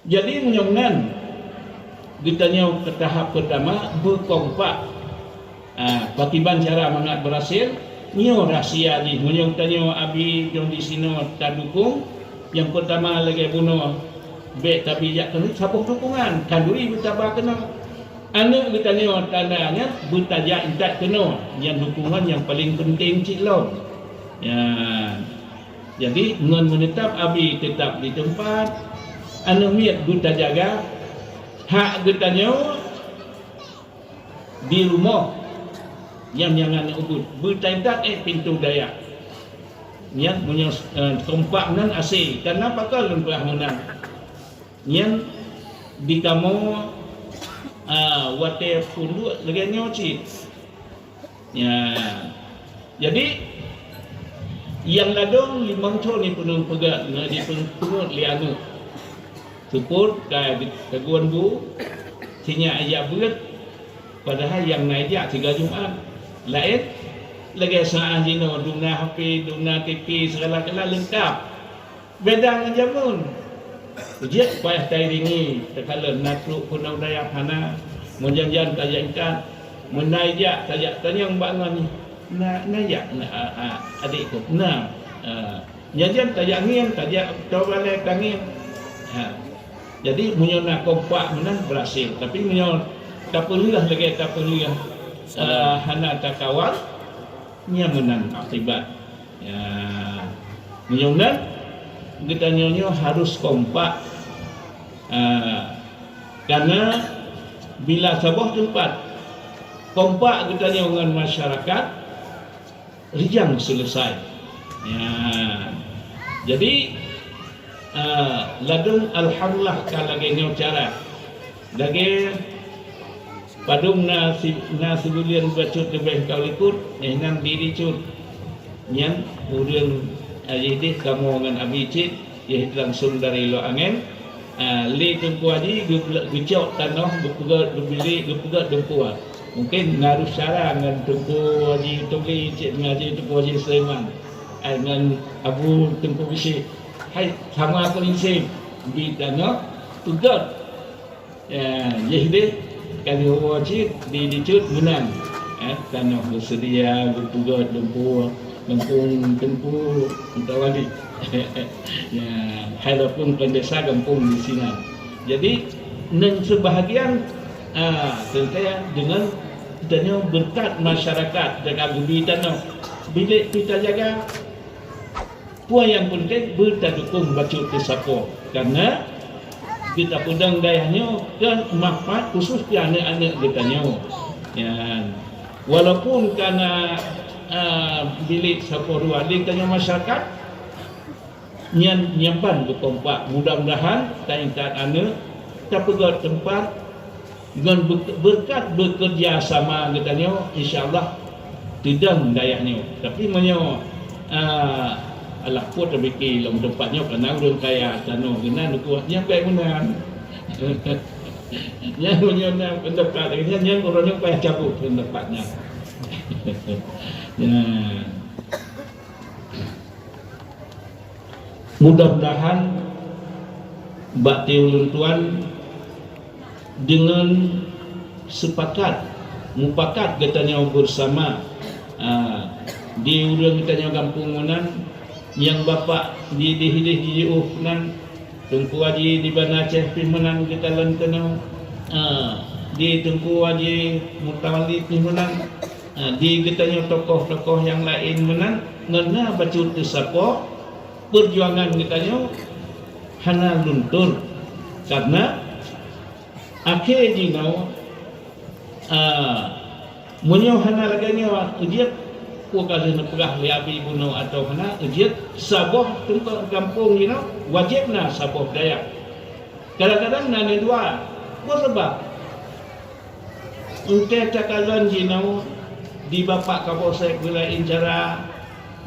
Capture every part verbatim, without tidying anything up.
Jadi meunyoe nan geutanyoe keu tahap peutama beukompak. Ah, pakiban cara mangat beurhasil? Nyoe rahsia jih. Meunyoe tanyoe abi jong disinoe tadukong, nyang peutama lagée bunoe, bék tabijak keunoe saboh dukungan, khanduri beutaba keunoe. Aneuëk geutanyoe tanda nyan beutajak intat keunoe, nyang dukungan nyang paleng peunteng cit lom. Ya. Jadi ngon meuneutab abi teutab di teumpat, aneuëk miet beutajaga, hak geutanyoe di rumoh nyang nyan ubit beutaintat éh pintoe dayah. Nyan meunyoe, eh, kompak nan asé, karna pakon lôn peugah meunan. Nyan di kamoe, ah, watée peuduek lagée nyoe cit. Ya. Jadi nyang ladom limong thon ni peuneueng peugah na jipeungeut lé aneuëk. Seupôt ka teuguen bu, sinyak ijak beuet, padahai nyang na ijak tiga Jumat. Laén lagée saát jinoe dum na H P, dum na T V, segala-gala leungkap. Beda ngon jameun. Jeuet payah tairingi, takalon na trok keunoe dayah hana, meujan-jan tajak ikat, meunai jak tajak tanyong bak ngon na, na jak na, a, a, adek ku. Na, a, nyan jan tajak ngieng, tajak tobalée ka ngieng. Ha. Jadi meunyoe na kompak meunan beurhasil, tapi meunyoe tapeuleueh lagée tapeuleueh, a, hana takawal, nyan meunan akibat. Ya, meunyoe nan geutanyoe nyoe harus kompak. Ah, karna bila saboh teumpat kompak geutanyoe ngon masyarakat, rijang seuleusai. Ya. Jadi, ah, ladom alhamdulillah ka lagée nyoe cara. Lagée padub na si, na sibuleuen bacut leubeh ka likot, eh, nyan diri cut. Nyan ureuëng, ah, jih deh kamoe ngon abi cit, jih langsung dari Lhokseumawe. Ah, lé Teungku Haji geu-, geucok tanoh, geupeugét, geubilék, geupeugét Teungku. Mungken na rôh syara ngon Teungku Haji Tobli cit, ngon Haji Teungku Haji Sulaiman. Ai ngon Abu Teungku Bisyik. Hai, sama aku isem. Bi tanoh, peugét. Ya, jih deh, ka lheueh woe cit di, di cut meunan. Eh, tanoh beuseudia, geupeugét lumpur, leumpung teungku, mutawali. Ya, hai lopung peundesa gampông di sinan. Jadi, ngon seubahagian, ah, teuntée deungon tanyoe beureukat masyarakat, jaga geubi tanoh. Bilék pih tajaga, Peue nyang peunteng beutadukong bacut teusapoe, kareuna geutapeudong dayah nyoe keu manfaat khusos keu aneuëk-aneuëk geutanyoe. Nyan, walaupun kana, a, bilék sapoe dua di tanyoe masyarakat, nyan nyang ban beukompak. Mudah-mudahan taintat aneuëk, tapeugét teumpat, ngon be-, beureukat beukeureuja sama geutanyoe, insya Allah teudong dayah nyoe. Tapi meunyoe, a, alah, peue tabiki lom teumpat nyoe, kareuna ureuëng kaya tanoh geunan, nyan bék meunan. Nyan meunyoe na peundapat lagée nyan, nyan ureuëng nyoe payah cabut peundapat nyan. Nyan. Mudah-mudahan bak ulôn tuan deungon seupakat, mupakat geutanyoe beusama, a, di ureuëng geutanyoe gampông meunan, nyang bapak di, di, di, di jiôh nan, Teungku Haji di Banda Aceh pih meunan geukalon keunoe, a, di Teungku Haji Mutawali pih meunan, a, di geutanyoe tokoh-tokoh nyang laén meunan, ngon na bacut teusapoe, peujuangan geutanyoe hana luntur. Kareuna akhé jinoe, a, meunyoe hana lagée nyoe, jeuet peue ka lheueh neupeugah lé abi bunoe atawa hana, jeuet saboh teumpat gampông jinoe wajéb na saboh dayah. Kadang-kadang na neudua. Peue sabab? Entée takalon jinoe di Bapak Kapolsek wilayah Incara,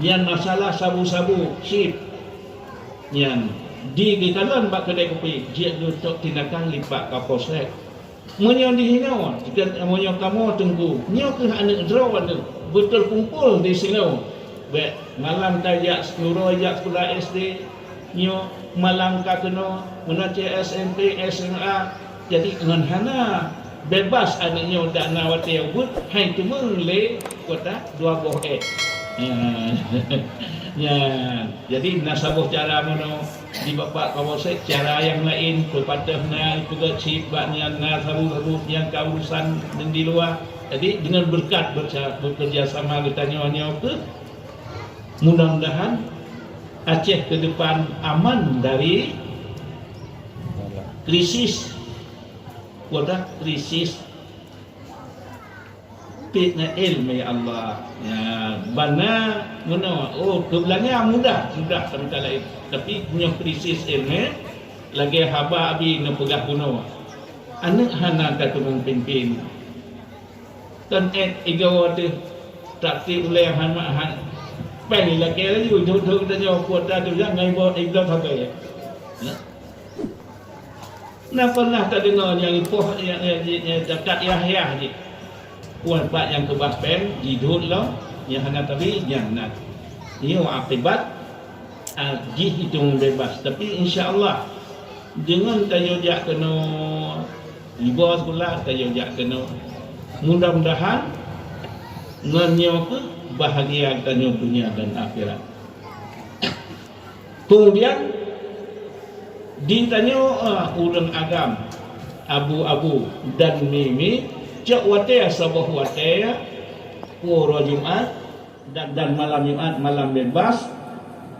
nyan masalah sabu-sabu, chip. Nyan di geukalon bak keudée kupi, jeuet geutok tindakan lipat Kapolsek. Meunyoe di hinoe, meunyoe kamoe Teungku, nyoe kheueh aneuëk droe aneuëk, beuteukumpol di sinoe. Bék malam tajak, nuroi jak sikula S D, nyoe Malam ka keunoe, meunan cit S M P, S M A. Jadi ngon hana bebas aneuk nyoe dak na watée ubit, hai teumé lé kuota dua boh ék. Ya. Ya. Jadi na saboh cara meunoe di Bapak Kapolsek, cara nyang laén peupatah na peugah cit bak nyan na saboh-saboh nyang ka urusan dan di luwa. Jadi dengan berkat berca- bekerja sama geutanyoe nyoe keuh, mudah-mudahan Aceh ke depan aman dari krisis, wadah krisis fitnah ilmu ya Allah. Ya, bana meunoe, oh, keubeulanya mudah, mudah kami tak lain. Tapi punya krisis ilmu, lagi haba abi neupeugah bunoe. Aneuk hana ka teumong pimpin. Kan ék igoe teuh taktik ulée han mak han. Péng ilakée laju, duduk-duduk tanyoe kuota tu jangan iboh ibloe sagai. Ya. Na pernah tadeungoe nyang ipoh nyang, nyang, nyang, nyang zakat Yahya jih. Wan pat nyang keubah péng jidhôt lom, nyang hana tabi nyang na. Nyoe akibat ah, jih itong bebas. Tapi insya Allah dengan tanyoe jak keunoe iboh sikula, tanyoe jak keunoe. Mudah-mudahan ngon nyoe keuh bahagia tanyoe dunia dan akhirat. Kemudian di tanyoe ah, ureuëng agam abu-abu dan mimi cok watée saboh watée uroe Jumat dan, dan malam Jumat malam bebas,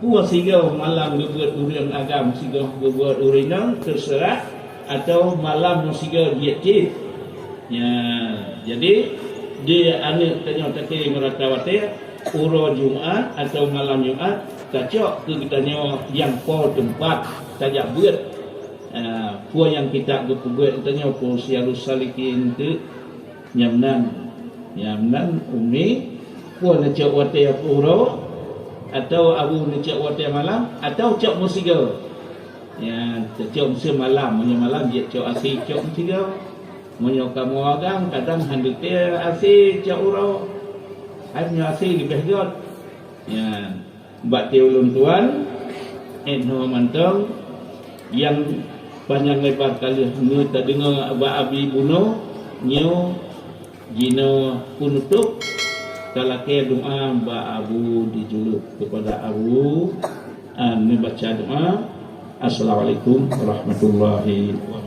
peue sigoe malam geubeuet ureuëng agam sigoe geubeuet ureuëng inong terserah, atau malam sigoe jeuet cit. Ya, jadi di aneuk tanyoe takiri meurata watée uroe Jumat atau malam Jumat tacok keu geutanyoe nyang po teumpat tajak beuet. Ah, peue nyang kita geupeubuet tanyoe peue siarus salikin teuk. Nyang nan, nyang nan umi, peue neucok watée uroe, atau abu neucok watée malam, atau cok meusigoe. Ya, tacok meusigoe malam, meunyoe malam jeuet cok asi cok meusigoe. Meunyoe kamoe agam kadang han dutée asi cok uroe. Hai meunyoe asi leubeh gét. Ya. Bak ti ulôn tuan, eh, noe mantong nyang panyang lebar ka lheueh nyoe tadeungoe bak abi bunoe nyoe jinoe peunutôp talakée doa bak abu dijuluk keupada abu, ah, neubaca doa. Assalamualaikum warahmatullahi wabarakatuh.